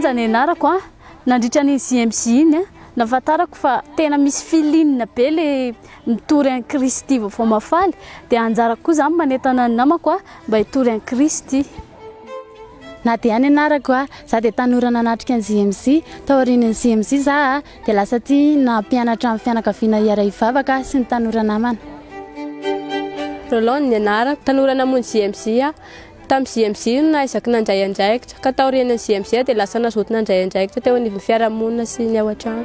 Anja ny anarako a. Nandritra ny JMJ iny a, nahafantarako fa tena misy feeling be le mitory an'i Kristy vaovao mahafaly dia anjarako koa izany manentana ny namako a mba hitory an'i Kristy. Nadia ny anarako a, za dia tanora nanatrika ny JMJ, taorian'ny JMJ za a dia lasa tia nampianatra ny fianakaviana hiara-hivavaka sy ny tanora namana. Rolande ny anarako, tanora namonjy JMJ aho. Tamin'ny JMJ no nahaizako nandray andraikitra, ka taorian'ny JMJ aho dia lasa nazoto nandray andraikitra teo anivon'ny fiarahamonina sy ny ao an-trano.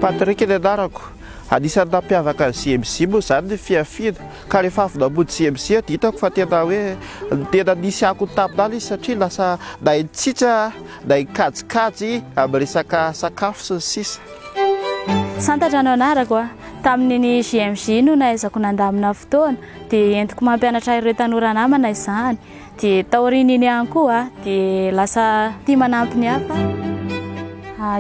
Patrick ny anarako. Anisan'ny nampiavaka ny JMJ moa izany ny fihafiana, ka rehefa avy namonjy JMJ aho dia hitako fa tena hoe tena nisy akony taminà ilay izy satria lasa nahay nitsitsy aho, nahay nikajikajy amin'ny resaka sakafo sy ny sisa. Santatra no anarako a. Tamin'iny JMJ no nahaizako nandamina fotoana dia entiko mampianatra ireo tanora namana izany. Dia taorian'iny ihany koa dia lasa tia manampy ny hafa.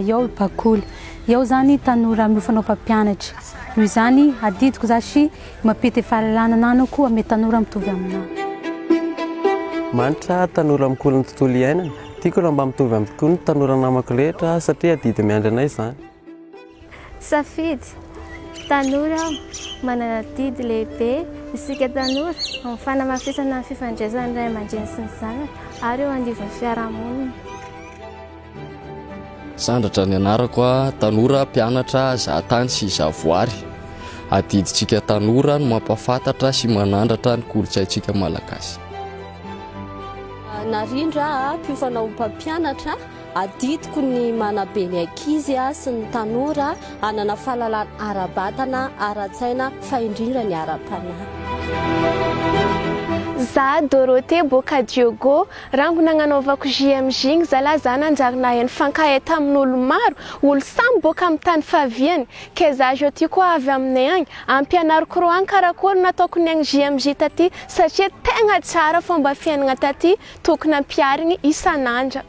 Iaho bakoly. Iaho zany tanora miofana ho mpampianatra. Noho izany adidiko zashy mampita fahalalana ananako ame tanora mitovy aminah. Manitra, tanora mikolo ny tontolo iainana. Tiako raha mba mitovy amiko koa ny tanora namako rehetra satria adidy miandry anay izany. Safidy, Tanora aho, manana adidy lehibe isika tanora amin'ny fanamafisana ny fifandraisan'ny ray aman-dreny sy ny zanaka ary eo anivon'ny fiarahamonina. Sandratra ny anarako a, tanora mpianatra zahatany sy zavoary. Adidintsika tanora no mampahafantatra sy manandratra ny kolontsaintsika malagasy. Narindra a, mpiofana ho mpampianatra, adidiko ny manabe ny ankizy sy ny tanora hanana fahalalana ara-batana, ara-tsaina fa indrindra ny ara-panahy. Za Dorothée boaka Diogo, rango nagnanaovako JMJ igny zalah za nanjary nahay nifankahay tamin'olo maro, olo samy boaka amin'ny tany faviany, ke za zao ty koa avy aminay agny, ampianariko rô agny karakory nataoko niaigny JMJ taty satria tegna tsara fomba fiaignana taty, tokony ampiharigny isan'andra.